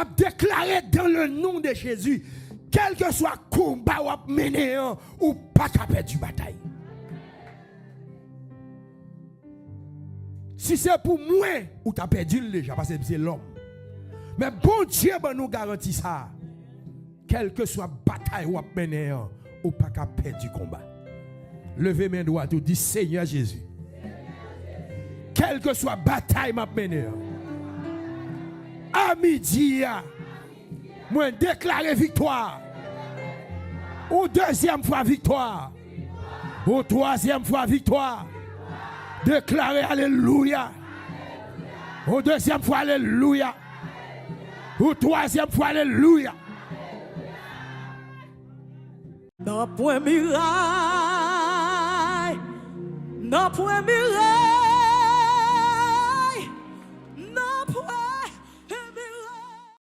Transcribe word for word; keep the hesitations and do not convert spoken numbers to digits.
ap deklare dans le nom de Jésus, kèlkeswa konba w ap mennen an, ou pa ka pèdi batay. Si se pou mwen, ou ta pèdi l deja, paske m se lòm. Men Bondye ban nou garanti sa a. Kèlkeswa batay w ap mennen an, ou pa ka pèdi konba. Leve men dwat ou, di, Senyè Jezi, kèlkeswa batay m ap mennen an, a midi a, mwen deklare viktwa. Yon dezyèm fwa viktwa. Yon twazyèm fwa viktwa. Deklare alelouya. Yon dezyèm fwa alelouya. Yon twazyèm fwa alelouya. Nanpwen miray, nanpwen miray.